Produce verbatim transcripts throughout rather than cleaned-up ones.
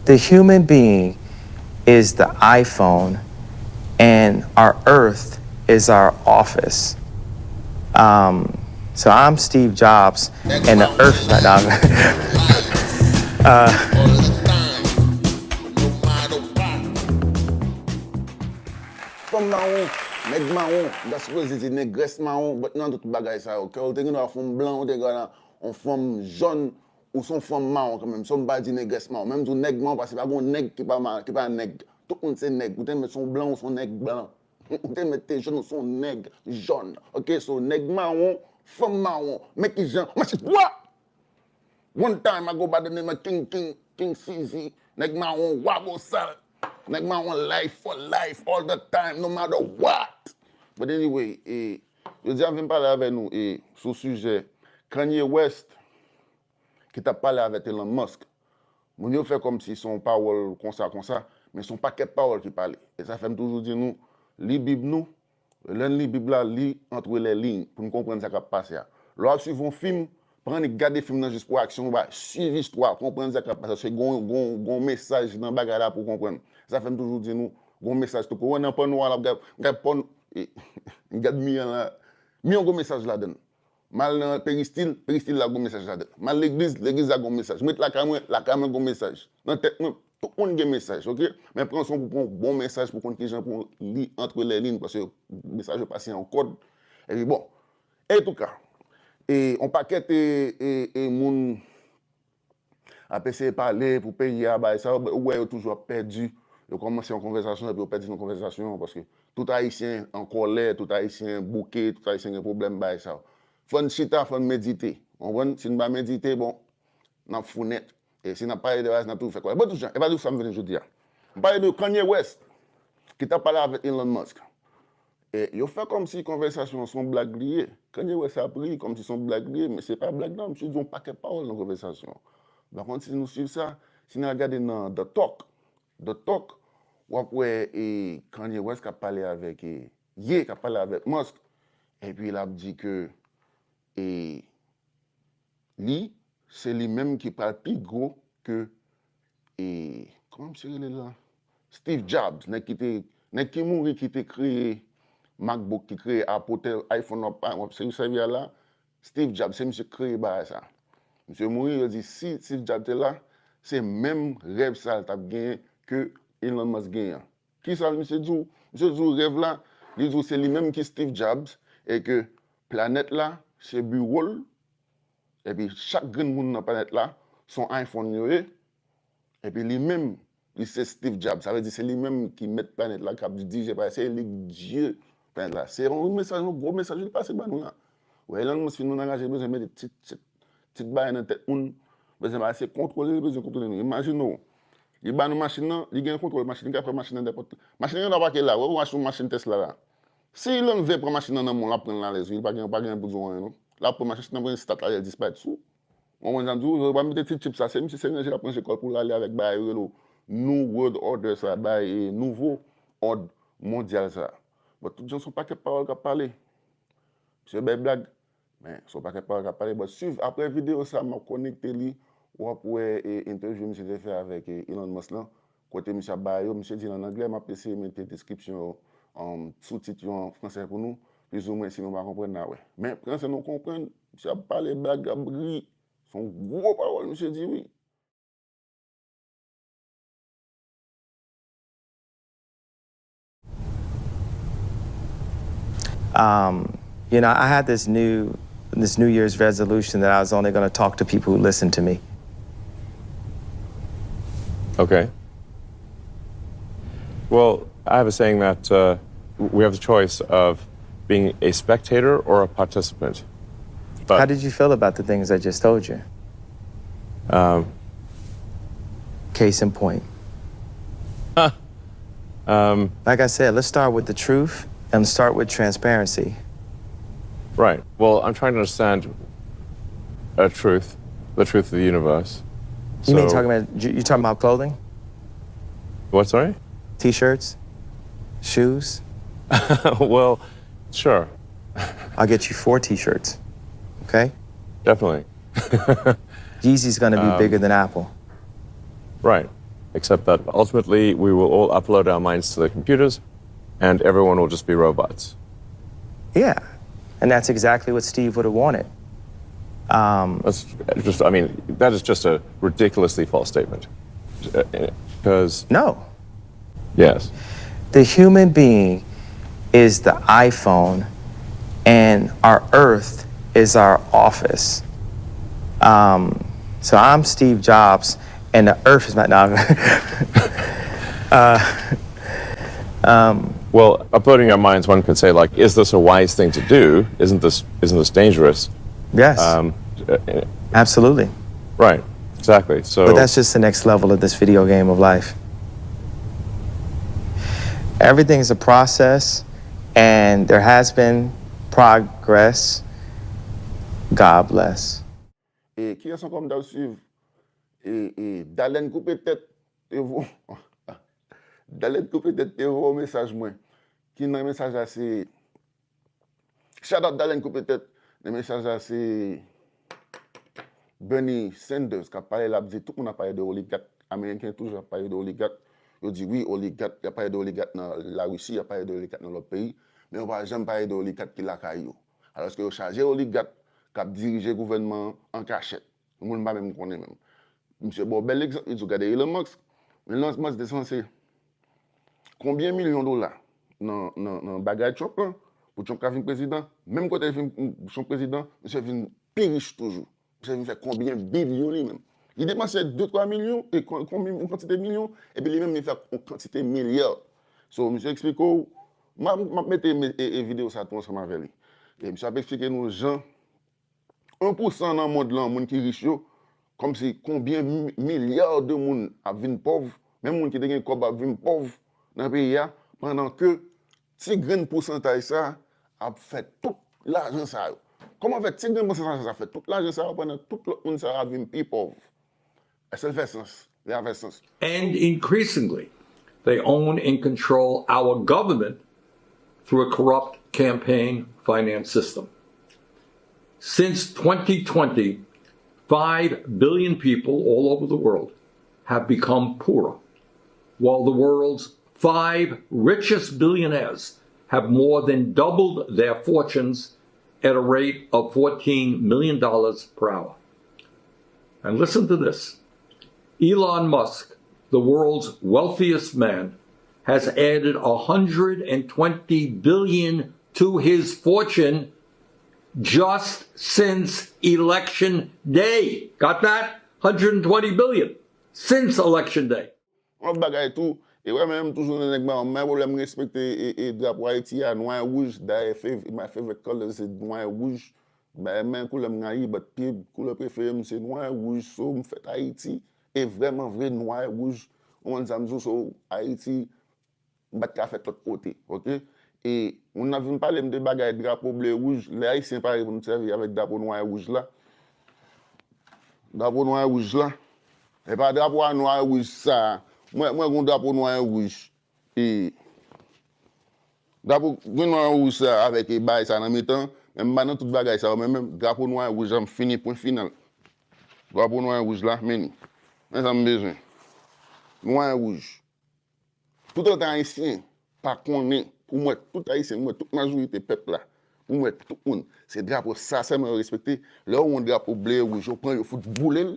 The human being is the iPhone, and our earth is our office. Um, so I'm Steve Jobs, and the earth is my dog. Uh, Fanm mawon, nèg mawon, m ta sipoze di negrès mawon, but nan tout bagay sa yo, ke w te gen dwa fanm blan, ou te gen dwa yon fanm jòn, ou se yon fanm mawon kanmenm. So m pa di negrès mawon. Menm tou nèg mawon, paske pa gen yon nèg ki pa ma- ki pa nèg. Tout moun se nèg. Ou te mèt se yon blan, ou se yon nèg blan. Ou te mèt te jòn, ou se yon nèg jòn. Ok, so nèg mawon, fanm mawon. Men kijan, machit wa! One time I go by the name of King King King C Z. Nèg mawon wa bosal. Nèg mawon life for life all the time no matter what. But anyway, e, jodi a m vin pale avè nou e, sou sijè Kanye West ki t ap pale avèk Elon Musk. Moun yo fè kòmsi se yon pawòl konsa konsa, men se yon pakèt pawòl ki pale. E sa fè m toujou di nou, li Bib nou, lè n li Bib la, li entre les lignes pou n konprann sa k ap pase a. Lè w ap swiv yon fim, pa annik gade fim nan jis pou aksyon, ba, swiv istwa, konprann sa k ap pase. Se gon, gon, gon mesaj nan bagay la pou w konprann. Sa fè m toujou di nou, gon mesaj tou. Pou wè nan pòno a la, gad, gad pòno, gad mi an la. Mi an gon mesaj ladan l. M al nan peristil, peristil la gon mesaj ladan l. M al legliz, legliz la gon mesaj. M ret lakay mwen, lakay mwen gon mesaj. Nan tèt mwen, tout moun gen mesaj, ok? Men pran swen pou pran yon bon mesaj pou konn kijan pou li entre les lignes, paske mesaj yo pase an kòd. Epi bon, entouka, e, yon pakèt e, e, e moun ap eseye pale pou peyi a, bagay sa yo, ou wè yo toujou ap pèdi. Yo kòmanse yon konvèsasyon epi yo pèdi nan konvèsasyon an, paske tout Ayisyen an kòlè, tout Ayisyen bouke, tout Ayisyen gen pwoblèm, bagay sa yo. Fò n chita, fò n medite. Ou konprann? Si n pa medite, bon, n ap fou nèt. E si n ap pale de bagay, n ap toujou fè kòlè. Bon, tout jan, e pa di sa m vini jodi a. M pale de Kanye West, ki t ap pale avèk Elon Musk. E yo fè kòmsi konvèsasyon an se yon blag li ye. Kanye West ap ri kòmsi se yon blag li ye, men se pa blag non, misye di yon pakèt pawòl nan konvèsasyon an. M pa konn si nou swiv sa, si n al gade nan The Talk, The Talk, w ap wè e Kanye West k ap pale avèk e, ye k ap pale avèk Musk, epi l ap di ke e, li, se li menm ki pral pi gwo ke, e, kòman misye rele l la? Steve Jobs, nèg ki te, nèg ki mouri ki te kreye MacBook, ki kreye Apple, iPhone w ap, w ap sèvi a la, Steve Jobs, se misye ki kreye bagay sa. Misye mouri, yo di si Steve Jobs te la, se menm rèv sa l t ap genyen ke Elon Musk genyen an. Kisa misye di w? Misye di w rèv la, li di w se li menm ki Steve Jobs, e ke planèt la, se biwo l, epi chak grenn moun nan planèt la, se yon iPhone yo ye, epi li menm, li se Steve Jobs. Sa vle di se li menm ki mèt planèt la, k ap dirije planèt, se li k Dye planèt la. Se yon mesaj, yon gwo mesaj li pase ban nou la. Wè, Elon Musk fin anraje, bezwen mete tit, tit, tit bagay nan tèt moun, bezwen bagay, se kontwole li bezwen kontwole nou. Imajine w, li ba nou machin nan, li gen kontwòl machin, li ka fè machin nan nenpòt. Machin nan gen dwa pake la, wè, ou achte yon machin Tesla la. Si Elon vle pran machin nan nan men w, l ap pran l alèz, wi, li pa gen, pa gen pou di w anyen, non. L ap pran machin nan, pran stat la, li disparèt sou. Ou konprann sa m di w? Yo pa mete ti chip sa, se misye se ranje l ap ranje kò l pou l ale avèk bagay yo rele w New World Order sa, bagay e nouvo òd mondyal sa. Bon, tout jan se yon pakèt pawòl k ap pale. Misye bay blag, men se yon pakèt pawòl k ap pale. But swiv, apre videyo sa, m ap konekte li, w ap wè e entèvyou misye te fè avèk e Elon Musk lan. Kote misye ap bay yo, misye di l an anglè, m ap eseye mete deskripsyon yo, um, soutit yo an fransè pou nou, plizoumwen, si nou pa konprann, n a wè. Men fransè nou konprann, misye ap pale blag, ap ri. Se yon gwo pawòl misye di, wi. Um, you know, I had this new this New Year's resolution that I was only going to talk to people who listen to me. Okay. Well, I have a saying that uh, we have the choice of being a spectator or a participant. But how did you feel about the things I just told you? Um, Case in point. Huh. Um, like I said, let's start with the truth and start with transparency. Right. Well, I'm trying to understand a truth, the truth of the universe. You so, mean talking about you talking about clothing? What? Sorry. T-shirts, shoes. Well, sure. I'll get you four T-shirts. Okay. Definitely. Yeezy's gonna be um, bigger than Apple. Right. Except that ultimately we will all upload our minds to the computers and everyone will just be robots. Yeah. And that's exactly what Steve would have wanted. Um, That's just, I mean, that is just a ridiculously false statement. Because, no. Yes. The human being is the iPhone, and our earth is our office. Um, so I'm Steve Jobs, and the earth is my. No, uh, um, Well, uploading our minds, one could say, like, is this a wise thing to do? Isn't this isn't this dangerous? Yes. Um, uh, Absolutely. Right. Exactly. So. But that's just the next level of this video game of life. Everything's a process, and there has been progress. God bless. E kiyès ankò m t ap swiv? E, e, Dalen Koupe Tèt te vo Dalen Koupe Tèt te voye yon mesaj mwen. Ki nan mesaj la se Shout out Dalen Koupe Tèt. Nan mesaj la se Bernie Sanders k ap pale, l ap di tout moun ap pale de oligat. Ameriken toujou ap pale de oligat. Yo di wi, oligat, y ap pale de oligat nan Larisi, y ap pale de oligat nan lòt peyi, men yo pa janm pale de oligat ki lakay yo. Alòske yo chaje oligat k ap dirije gouvènman an an kachèt. Moun pa menm konnen menm. Misye ba w bèl egzanp, li di w gade Elon Musk. Elon Musk te sanse konbyen milyon dola nan, nan, nan bagay Trump lan, pou Trump ka vin prezidan, menm kote l vin Trump prezidan, misye vin pi rich toujou. Misye vin fè konbyen bilyon li menm. Li depanse de twa milyon, e kon- konbyen, yon kantite milyon, epi li menm li fè yon kantite milya. So, misye eksplike w, m ap, m ap mete me- e, e videyo sa tou ansanm avè li. E misye ap eksplike nou jan en pou san nan mond lan, moun ki rich yo, kòmsi konbyen mi- milya de moun ap vin pòv, menm moun ki te gen kòb ap vin pòv nan peyi a, pandan ke ti grenn pousantaj sa ap fè tout lajan sa yo. Kòman fè ti grenn pousantaj sa fè tout lajan sa yo pandan tout lòt moun sa yo ap vin pi pòv? Èske l fè sans? Li pa fè sans. And increasingly, they own and control our government through a corrupt campaign finance system. Since twenty twenty, five billion people all over the world have become poorer, while the world's five richest billionaires have more than doubled their fortunes at a rate of fourteen million dollars per hour. And listen to this. Elon Musk, the world's wealthiest man, has added one hundred twenty billion to his fortune just since election day. Got that? one hundred twenty billion since election day. Yon lòt bagay tou, e wè menm toujou nan nèg mawon, mwen pwoblèm respekte e, e drapo Ayiti a, nwa e wouj, dayè fav- my favorite color se nwa e wouj, men koulè m rayi, but pi koulè prefere m se nwa e wouj, so m fèt Ayiti, e vrèman vre nwa e wouj, ou konprann sa m di w, so Ayiti, m pa t ka fèt lòt kote, oke? E moun nan vin pale m de bagay drapo ble e wouj, lè Ayisyen pare pou n sèvi avèk drapo nwa e wouj la, drapo nwa e wouj la, e pa drapo a nwa e wouj sa, mwen, mwen gon drapo nwa e wouj, e drapo gen nwa e wouj sa avèk e bagay sa nan mitan, men m pa nan tout bagay sa yo, men menm drapo nwa e wouj la m fini, pwen final. Drapo nwa e wouj la, men li. Men sa m bezwen. Nwa e wouj. Toutotan Ayisyen pa konnen, pou m wè tout Ayisyen, pou m wè tout majorite pèp la, pou m wè tout moun, se drapo sa sèlman yo respekte. Lè yo wè yon drapo ble e wouj, yo pran, yo fout boule l,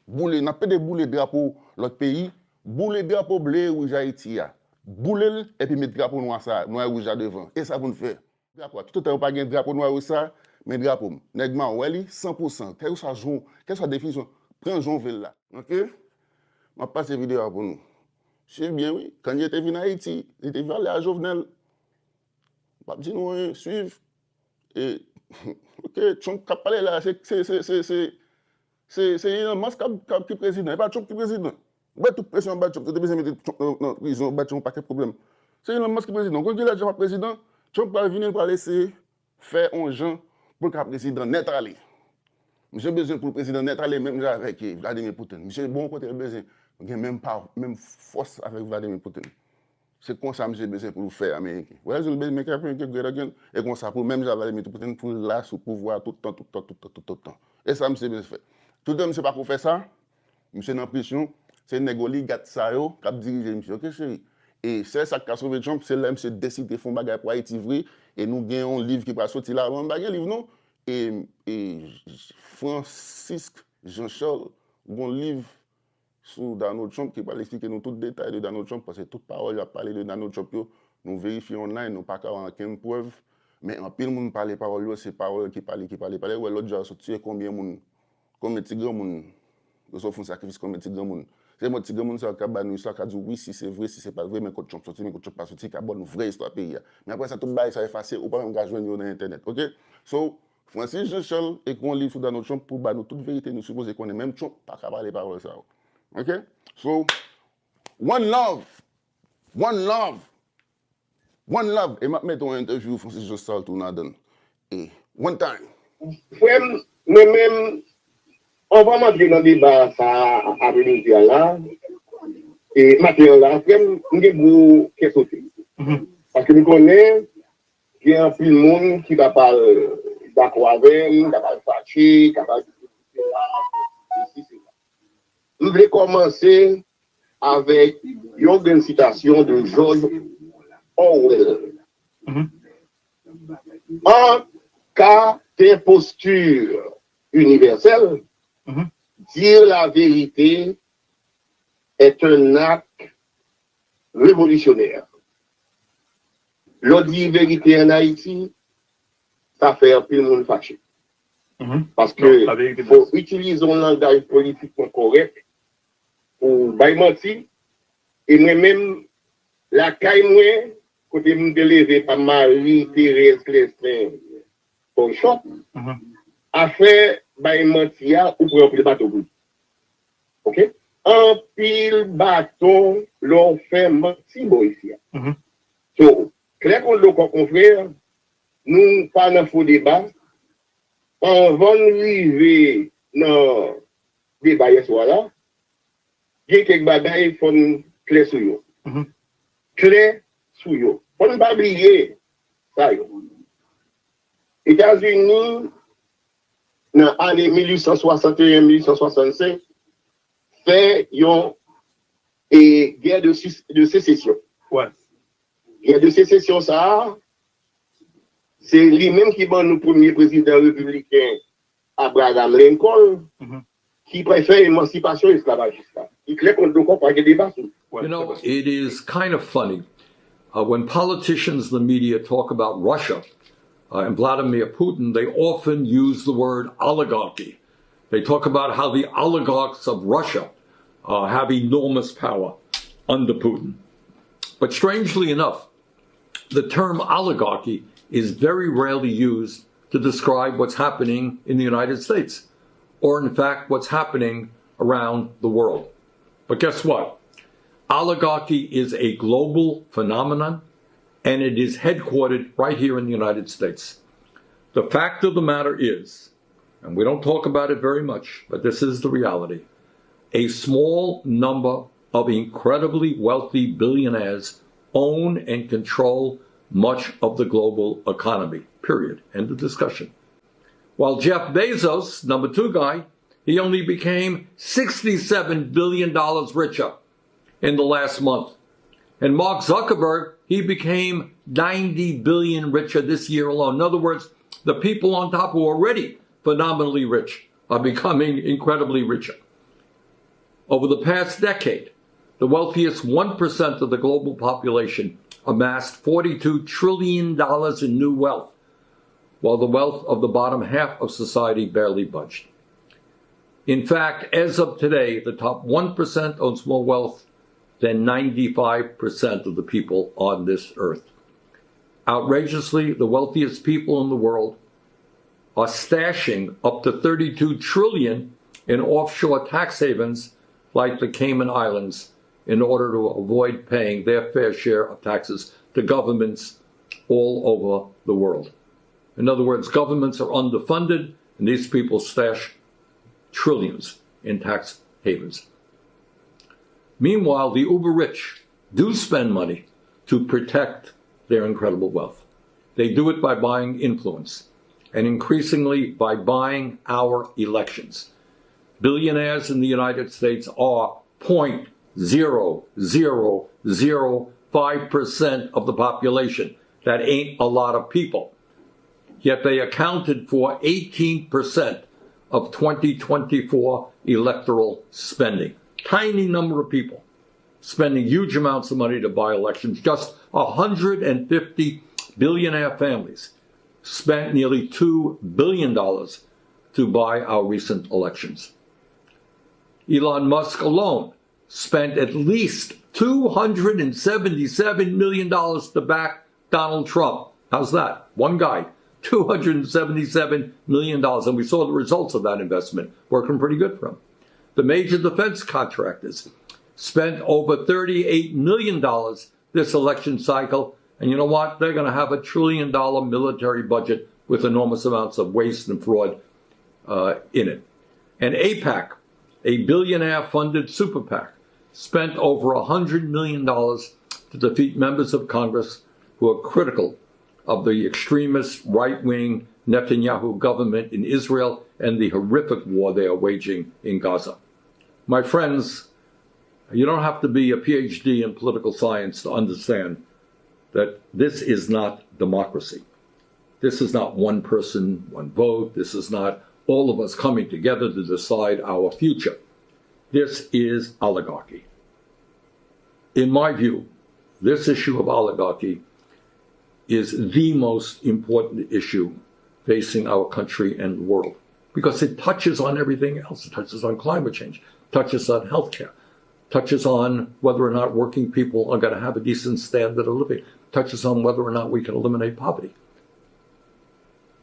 boule, n ap pede boule drapo lòt peyi, boule drapo ble e wouj Ayiti a, boule l, epi met drapo nwa sa, nwa e wouj la devan. E sa pou n fè. Drapo a. Toutotan yo pa gen drapo nwa e wouj sa, men drapo m. Nèg mawon, wè li, san pou san, kèlkeswa jan, kèlkeswa definisyon, pran jan w vle l la. Oke? M ap pase videyo a pou nou. Swiv byen, wi. Kanye te vin Ayiti, li te vale a Jovenel. M p ap di nou anyen, swiv. E, oke, Trump k ap pale la, se, se, se, se, se, se, se Elon Musk k ap, k ap ki prezidan, e pa Trump ki prezidan. Ou wè tout presyon anba Trump, yo te bezwen mete Trump nan, nan prizon, yo ba Trump yon pakèt pwoblèm. Se Elon Musk ki prezidan. Ou konn kilè Trump ap prezidan? Trump pral vini, l pral eseye fè yon jan pou l ka prezidan nèt ale. Misye bezwen pou l prezidan nèt ale menm jan avèk Vladimir Putin. Misye bon kote l bezwen gen menm pa, menm fòs avèk Vladimir Putin. Se konsa misye bezwen pou l fè Ameriken. Wè, zil bezwen make America great again. E konsa pou l menm jan Vladimir Putin pou l la sou pouvwa a tout tan, tout tan, tout tan, tout tan, tout tan. E sa misye bezwen fè. Toutan misye pa ko fè sa, misye nan presyon, Se nèg oligat sa yo k ap dirije misye, oke, cheri? E sèl sa k ka sove Trump, se lè misye deside fè yon bagay pou Ayiti vre, e nou gen yon liv ki pral soti la, mwen m pa gen liv non, e, e Francisque Jean Charles, gon liv sou Donald Trump ki pral eksplike nou tout detay de Donald Trump, paske tout pawòl y ap pale de Donald Trump yo, nou verifye online, nou pa ka wè ankenn prèv, men anpil moun pale pawòl yo, se pawòl ki pale, ki pale, pale, ou wè lòt jou a yo sot tiye konbyen moun, konbyen ti granmoun, yo sot fè yon sakrifis konbyen ti granmoun. Se mòd ti granmoun sa yo k ap ba nou istwa, ka di w wi si se vre, si se pa vre, men kot Trump soti, men kot Trump pa soti, ka ba nou vrè istwa peyi a. Men apre sa, tout bagay sa efase, ou pa menm ka jwenn yo nan entènèt, oke? So, Francis Jean Charles ekri yon liv sou Donald Trump pou ba nou tout verite nou sipoze konnen. Menm Trump pa ka pale pawòl sa yo. Oke? So, one love. One love. One love. E m ap mete yon entèvyou Francis Jean Charles tou ladan. E, one time. Frè m, mwen menm, anvan m antre nan deba sa a apremidi a la, e maten an la, frè m, m gen gwo kè sote. Paske m konnen, gen anpil moun ki ta pral dakò avè m, ta pral fache, ta pral di se la, se si, se la. M vle kòmanse avèk yon grenn sitasyon de George Orwell. En cas d'imposture universelle, dire la vérité est un acte révolutionnaire. Lè w di verite ann Ayiti, sa fè anpil moun fache. Paske fò w itilize yon langaj politikman kòrèk pou w bay manti. E mwen menm, lakay mwen, kote m te leve pa Marie Thérèse Clestin Fòchòp, afè bay manti a, ou pran anpil bato pou li. Oke? Anpil baton lè w fè manti bò isi a. So, klè kon dlo kòk mon frè, nou pa nan fo deba. Anvan n rive nan deba yèswa la, gen kèk bagay fò n klè sou yo. Klè sou yo. Fò n pa bliye sa yo. Etazini, nan ane mil uit san swasanteyen, mil uit san swasannsenk, fè yon e, gè de, de sesesyon. Gè de sesesyon sa a, se li menm ki ban nou premye prezidan repibliken Abraham Lincoln, ki pral fè emansipasyon esklavajis la. Li klè kon dlo kòk, pa gen deba sou li. You know, it is kind of funny uh, when politicians and the media talk about Russia uh, and Vladimir Putin, they often use the word oligarchy. They talk about how the oligarchs of Russia uh, have enormous power under Putin. But strangely enough, the term oligarchy is very rarely used to describe what's happening in the United States, or in fact, what's happening around the world. But guess what? Oligarchy is a global phenomenon, and it is headquartered right here in the United States. The fact of the matter is, and we don't talk about it very much, but this is the reality, a small number of incredibly wealthy billionaires own and control much of the global economy. Period. End of discussion. While Jeff Bezos, number two guy, he only became sixty-seven billion dollars richer in the last month. And Mark Zuckerberg, he became ninety billion richer this year alone. In other words, the people on top who are already phenomenally rich are becoming incredibly richer. Over the past decade, the wealthiest one percent of the global population amassed forty-two trillion dollars in new wealth, while the wealth of the bottom half of society barely budged. In fact, as of today, the top one percent owns more wealth than ninety-five percent of the people on this earth. Outrageously, the wealthiest people in the world are stashing up to thirty-two trillion in offshore tax havens like the Cayman Islands in order to avoid paying their fair share of taxes to governments all over the world. In other words, governments are underfunded, and these people stash trillions in tax havens. Meanwhile, the uber rich do spend money to protect their incredible wealth. They do it by buying influence and increasingly by buying our elections. Billionaires in the United States are point zero zero zero five percent of the population. That ain't a lot of people. Yet they accounted for eighteen percent of twenty twenty-four electoral spending. Tiny number of people spending huge amounts of money to buy elections. Just one hundred fifty billionaire families spent nearly two billion dollars to buy our recent elections. Elon Musk alone spent at least two hundred seventy-seven million dollars to back Donald Trump. How's that? One guy, two hundred seventy-seven million dollars. And we saw the results of that investment working pretty good for him. The major defense contractors spent over thirty-eight million dollars this election cycle. And you know what? They're going to have a trillion dollar military budget with enormous amounts of waste and fraud uh, in it. And AIPAC, a billionaire funded super PAC, spent over one hundred million dollars to defeat members of Congress who are critical of the extremist right wing Netanyahu government in Israel and the horrific war they are waging in Gaza. My friends, you don't have to be a PhD in political science to understand that this is not democracy. This is not one person, one vote. This is not all of us coming together to decide our future. This is oligarchy. In my view, this issue of oligarchy is the most important issue facing our country and the world because it touches on everything else. It touches on climate change, touches on healthcare, touches on whether or not working people are going to have a decent standard of living, touches on whether or not we can eliminate poverty.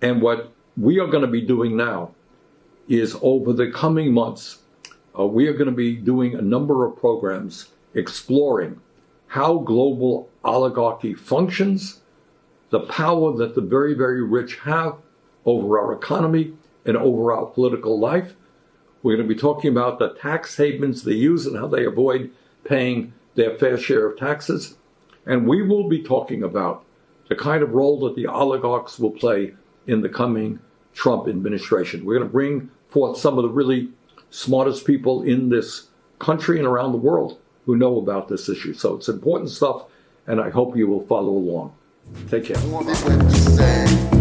And what we are going to be doing now is over the coming months, uh, we are going to be doing a number of programs exploring how global oligarchy functions, the power that the very, very rich have over our economy and over our political life. We're going to be talking about the tax havens they use and how they avoid paying their fair share of taxes. And we will be talking about the kind of role that the oligarchs will play in the coming Trump administration. We're going to bring forth some of the really smartest people in this country and around the world who know about this issue. So it's important stuff, and I hope you will follow along. Take care.